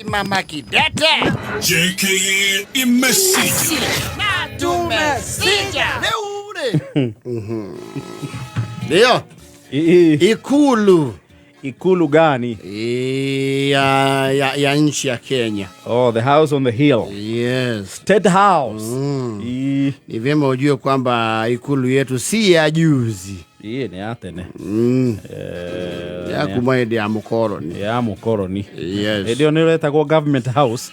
Mama Kidete. JKA imesija. Na tumesija. Leo ule. Ndio. Ikulu. Ikulu gani? Ya nchi ya Kenya. Oh, the house on the hill. Yes. State House. Ni vyema ujue kwamba ikulu yetu si ya juzi. Ii ni ya tene. Ya kuma hĩndĩ ya mũkoroni. Ya mũkoroni. Yes. Hĩndĩ ĩyo nĩ ĩretagwo government house.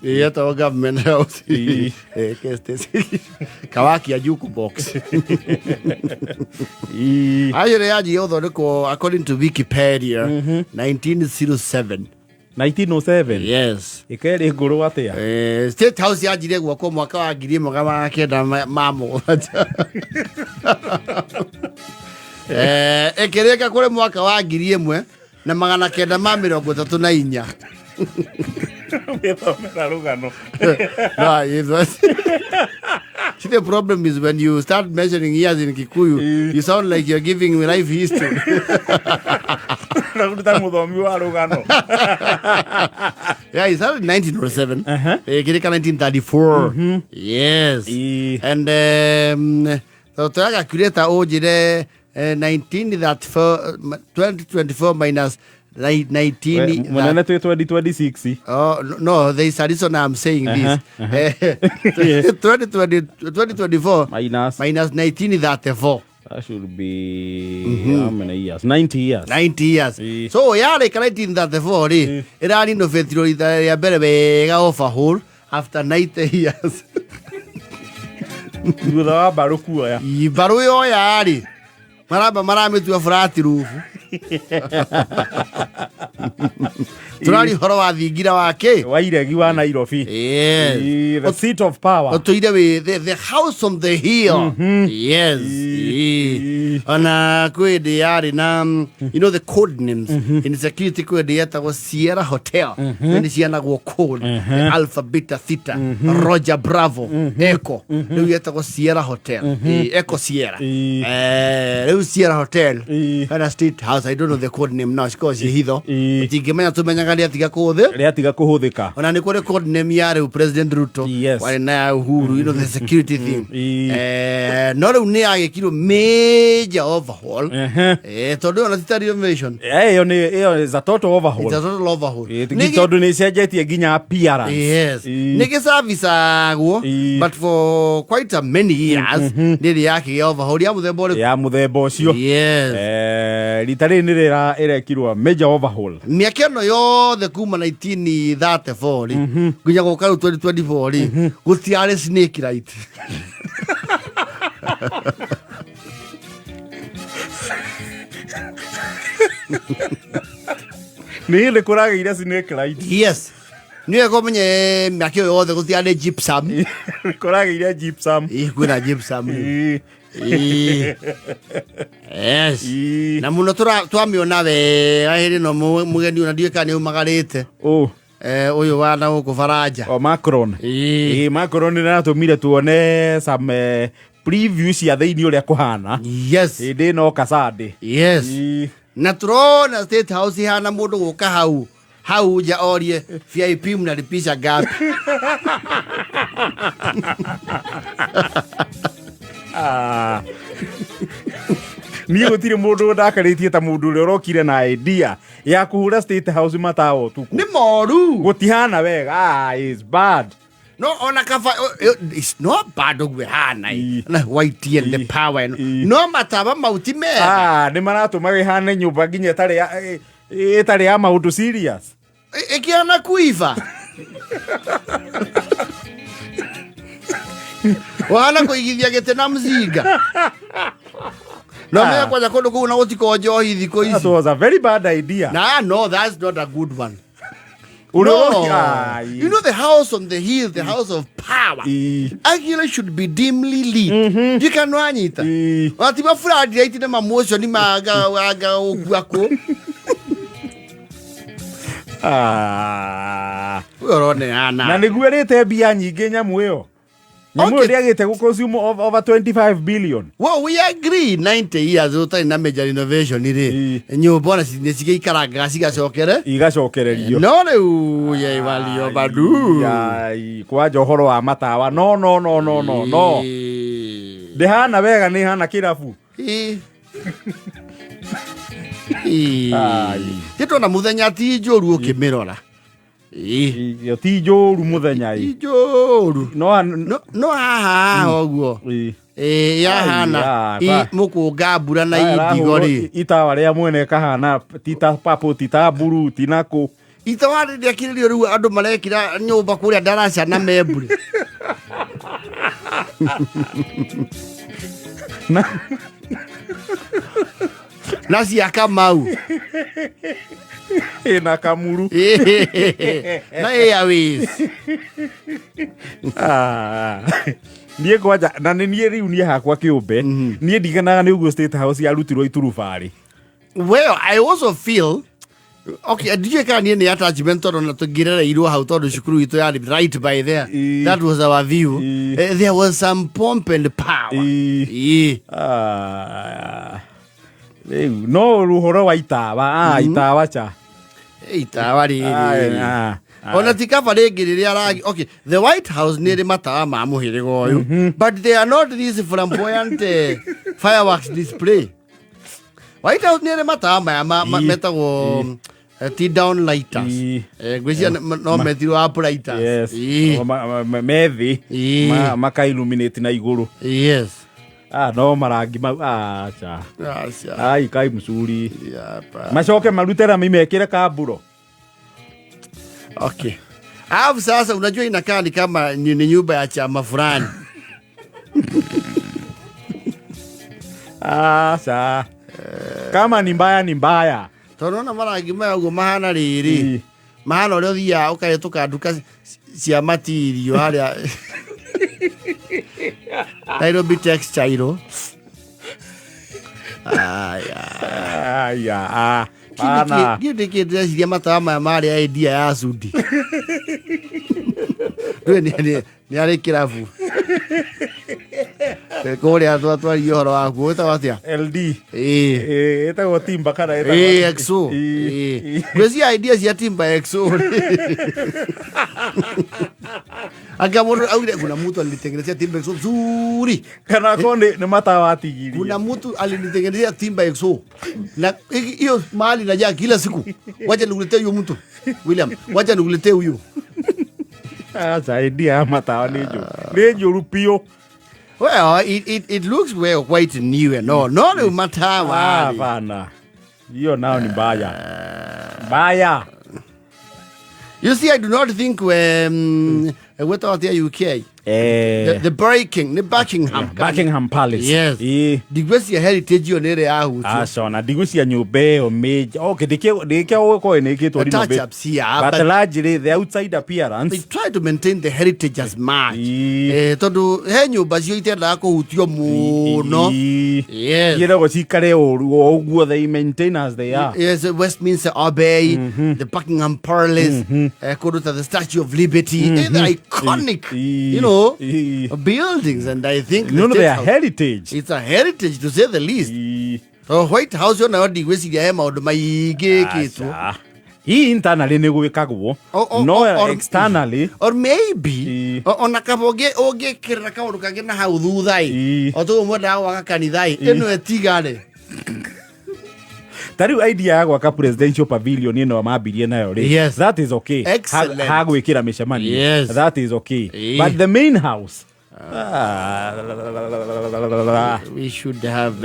Yetagwo government house. Ii. Kawakia jukebox. Ii. Actually yanjirie gũthondekwo according to Wikipedia 1907. 1907. Yes. Ĩkerĩ ngũrũ atĩa? State House yanjirie gwakwo mwaka wa 1970. Ĩkĩrĩka kũrĩ mwaka wa 1934. Gĩthomera rũgano. No, see, the problem is when you start mentioning years in Kikuyu, you sound like you're giving me life history. Ũraruta mũthomi wa rũgano. Yeah, it started in 1907. Ĩkĩrĩka 1934. Yes. And so tũraga calculator ũnjĩre 1934, 2024 minus 19 Mũnene twĩ 2026. Oh, no, there is a reason I'm saying this. 2020, 2024 Minus. minus 1934. That should be how many years? 90 years. 90 years. Ii. So yarĩka 1934 rĩ, ĩrarinovatirwo rita rĩa mbere wega overhaul after 90 years. Thutha wa mbarũ kuoya. Mbarũ yoya rĩ, maramba maramĩtua flat roof. Tũraria ũhoro wa thingira wa kĩ? Wa iregi wa Nairobi. Yes. Ii, the seat of power. Ũtũire wĩ the house on the hill. Yes. Ii. Ii. Ona kwĩ hĩndĩ yarĩ na you know the code names in security, kwĩ hĩndĩ yetagwo Sierra Hotel. Nĩ cianagwo code Alpha, Beta, Theta, Roger, Bravo, Echo. Rĩu yetagwo Sierra Hotel. Ii, Echo Sierra. Ii. Rĩu Sierra Hotel Ii. kana State House, I don't know the code name now, cikoragwo ciĩ hitho. Ii. Tingĩmenya, tũmenyaga rĩatiga kũũthĩ. Rĩatiga kũhũthĩka. Ona nĩ kũrĩ code name ya rĩu President Ruto. Yes. Warĩ na ya Uhuru, you know the security thing. Ii. No rĩu nĩ yagĩkirwo major overhaul. Tondũ ona ti ta renovation. Ĩyo nĩ ĩyo is a total overhaul. It's a total overhaul. Ĩ, Nĩ tondũ nĩ ĩcenjetie nginya appearance. Yes. Ii. Nĩ gĩcabicagwo Ii. but for quite a many years nĩ rĩ yakĩgĩa overhaul ya mũthemba ũrĩkũ? Ya mũthemba ũcio. Yes. Rita rĩrĩ nĩ rĩra ĩrekirwo major overhaul. Mĩaka ĩno yothe kuma 1934 rĩ nginya gũka rĩu 2024 rĩ, gũtiarĩ snake light. Nĩ hĩndĩ kũragĩire snake light. Yes, nĩ wega ũmenye mĩaka ĩyo yothe gũtiarĩ gypsum. Kũragĩire gypsum. Ĩ, kwĩna gypsum rĩu. Ii. Ĩ. Yes. Ii. Na mũno twamĩona wega hĩndĩ ĩno mũgeni ona ndiũĩ kana nĩ umagarĩte. Oh. Ũyũ wa na gũkũ Baranja. O Macron. Ii. Ĩ, Macron nĩ aratũmire tuone some preview cia thĩinĩ ũrĩa kũhana. Yes. Hĩndĩ ĩno Kasande. Yes. Ii. Na turona State House ihana mũndũ gũka hau hau nja orie VIP mnalipisha ngapi? Ah. Niĩ gũtirĩ mũndũ ndakarĩtie ta mũndũ ũrĩa ũrokire na idea ya kũhũra State House matawa ũtukũ. Nĩ moru. Gũtihana wega. Ah, is bad. No ona kaba it's not bad ũguo ĩhana. Ii. Na white and the Ii. power ĩno. Ii. No matawa mau ti mega. Ah, nĩ maratũma ĩhane nyũmba nginya ĩtarĩ ya maũndũ serious. Ĩkĩhana kuiba. Wahana kũigithia gĩtĩ na mzinga. No menya kwanja kũndũ kũu na gũtikorwo njohi thikũ That ici. was a very bad idea. Nah, no, that's not a good one. Ũrĩa No. ũroki- Ah, You know the house on the hill, the house of power. Ii. Actually should be dimly lit. You can wanyita. Ii. Watiba floodlight na mamotion maga waga ũgua kũ. Ah. Ũyũ ũrone ana. Na nĩguo ĩrĩte mbia nyingĩ nyamũ ĩyo. Nyamũ ĩyo Okay. ndĩagĩte gũ consume over 25 billion. Well, we agree 90 years ũtarĩ na major renovation rĩ, nyũmba ona nĩ cigĩikarangaga cigacokere. Igacokererio. No rĩu yaivalio badu. Ai, kwanja ũhoro wa matawa, no no no no no no, ndĩhana wega, nĩ hana kĩrabu. Ai. Tĩtona mũthenya ti njũru ũkĩmĩrora. Ĩyo ti njũru mũthenya Ti ĩ. njũru. No No haha haha ũguo. Ĩ, yahana Ai, ya, mũkũnga mbura na indigo rĩ. Itawa rĩa mwene kahana tita papo tita mburu tinakũ. Itawa rĩrĩa rĩu andũ marekĩra nyũmba kũrĩa ndaraca na membure. Na cia Kamau. Ĩna kamuru. Na Airways. Ah. Niĩ kwanja na nĩ niĩ rĩu niĩ hakwa kĩũmbe niĩ ndiganaga nĩ ũguo State House yarutirwo iturubarĩ. Well, I also feel okay, ndiũĩ kana niĩ nĩ attachment tondũ na tũngĩrereirwo hau tondũ cukuru itũ yarĩ right by there. That was our view. There was some pomp and power. Ah. Rĩu no ũhoro wa itawa, itawa cha. Itawa rĩrĩ. Ona ti kaba rĩngĩ rĩrĩa rangi. Okay, the White House nĩ ĩrĩ matawa ma mũhĩrĩga ũyũ, but they are not these flamboyant fireworks display. White House nĩ ĩrĩ matawa maya metagwo tea down lighters. Ngwĩciria no metirwo up lighters. Yes. Methĩ maka illuminate na igũrũ. Yes. No marangi mau aca. Aca. Ai kai mcuri. Macoke marute rami mekĩre kamburo. Okay. Alafu sasa unajua inakaa ni kama ni nyumba ya chama fulani. Aca. Kama ni mbaya ni mbaya. Tondũ ona marangi maya ũguo mahana rĩrĩ. Mahana ũrĩa ũthiaga ũkahĩtũka nduka cia matirio harĩa Nairobi Textile. Aya. Aya. Bana. Kĩndũ kĩndĩ ndĩreciria matawa maya marĩ idea ya Sudi. Ndũĩ nĩ arĩ kĩrabu. Kũrĩa twatwaria ũhoro waku wĩtagwo atĩa? LD. Ĩtagwo Timba kana ĩtagwo XO. Ngwĩciria idea cia Timba XO. Anga mũndũ augire kuna mtu alinitengenezea Timba XO nzuri. Kana ko nĩ matawa atigirie. Kuna mtu alinitengenezea Timba XO. Na hiyo mahali najaa kila siku. Wacha nikuletee huyo mtu. William, wacha nikuletee huyo. Acha idea ya matawa nĩ njũru. Nĩ njũru biũ. Well, it looks well quite new and all. No rĩu matawa. Hapana. Hiyo nao ni mbaya. Mbaya. You see, I do not think what out there UK. The breaking, the Buckingham. Buckingham Palace. Yes. Ndigwĩciria heritage ĩyo nĩ ĩrĩa yahutio. Aca ona ndigwĩciria nyũmba ĩyo major. Okay, ndĩkĩo gũkorwo ĩnĩkĩtwo Touch ups here, but largely the outside appearance. They try to maintain the heritage as much. Tondũ he nyũmba cio itendaga kũhutio mũno. Yes. Iragwo cikare ũru o ũguo, they maintain as they are. Yes, Westminster Abbey, the Buckingham Palace, kũndũ ta the Statue of Liberty. They're iconic, you know, buildings, and I think No, the they are State House, heritage. It's a heritage to say the least. So White House yo nayo ndigwĩciria he maũndũ maingĩ ĩkĩtwo. Hii internally nĩ gwĩkagwo, no externally or maybe ona kaba ũngĩkĩrĩra kaũndũ kangĩ na hau thutha ĩ, o toguo mwendaga gwaka kanitha ĩ, ĩno ĩtigare. Ta rĩu idea ya gwaka presidential pavilion ĩno mambirie nayo rĩ, Yes. that is okay. Excellent. Ha gwĩkĩra mĩcemanio. Yes. That is okay. But the main house, we should have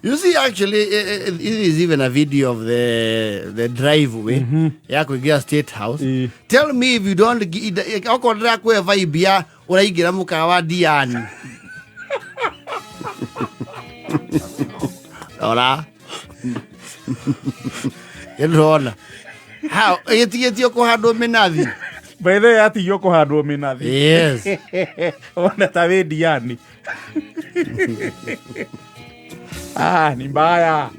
you see, actually, it is even a video of the driveway ya kuingia State House. Tell me if you don't okorwo ndĩrakũhe vibe ya ũraingĩra mũkawa Diani. Ora. Ndĩrona. How ĩtigĩtio kũhandwo mĩnathi. By the way, yatigio kũhandwo mĩnathi. Yes. Ona ta wĩ Diani. Ni mbaya.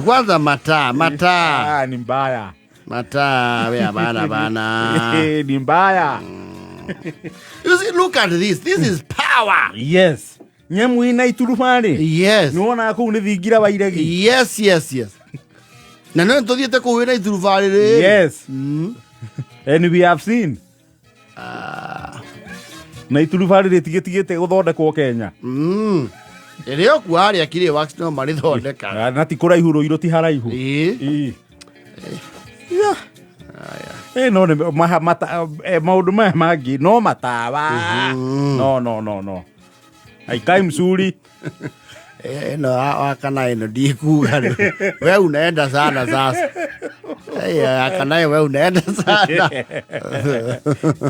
Kwanza mataa. Ni mbaya. Mataa we bana bana. Ni mbaya. You see, look at this. This is power. Yes, nyamũ ina iturubarĩ. Yes. Nĩ wonaga kũu nĩ thingira wa iregi. Yes. Na no tũthiĩte kũu wĩna iturubarĩ rĩ. Yes, and we have seen na iturubarĩ rĩtigĩtigĩte gũthondekwo Kenya. Ĩrĩa okuo harĩa Kirĩ Works no marĩthondekaga. Na ti kũraihu, rũirũ ti haraihu. Ĩĩ. Ĩĩ. Yeah. No nĩ maũndũ maya mangĩ no matawa, no no no no aikai mzuri. Ĩno wakana ĩno ndikuga rĩu. We unaenda sana sasa. Akanaye we unaenda sana.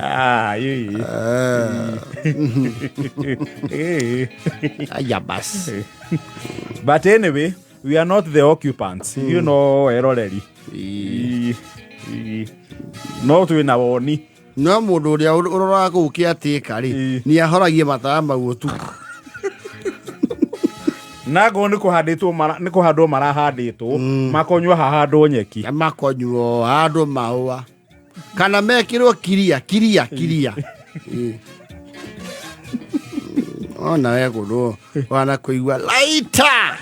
Ah, ĩĩ. Ĩĩ. Aya basi. But anyway, we are not the occupants, you know, eroreri. Ĩĩ. Ĩĩ. No twĩna woni. No mũndũ ũrĩa ũroraga kũu kĩatĩka rĩ, nĩ ahoragie matawa mau ũtukũ. Nago nĩ kũhandĩtwo nĩ kũhandwo marahandĩtwo makonywo hahandwo nyeki. Na makonywo handũ mahũa kana mekĩrwo kiria kiria kiria. Ĩĩ. Ona we kũndũ wana kũigua laita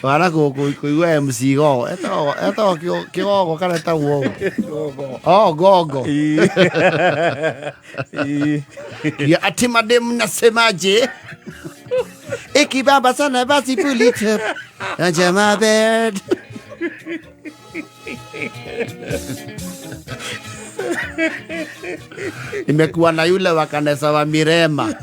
wana kũigua MC Gogo etagwo Kĩgogo kana etagwo ũũ? Oh, Gogo. Ĩĩ. Ĩĩ. Ya ati madem nasemaje? Ikibamba sana basi pull it up. Under my bed. Nimekuwa na yule wa kanisa wa Mirema.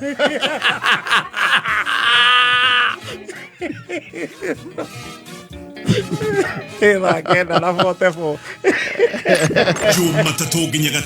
Thaa 9:44. Jumatatũ nginya.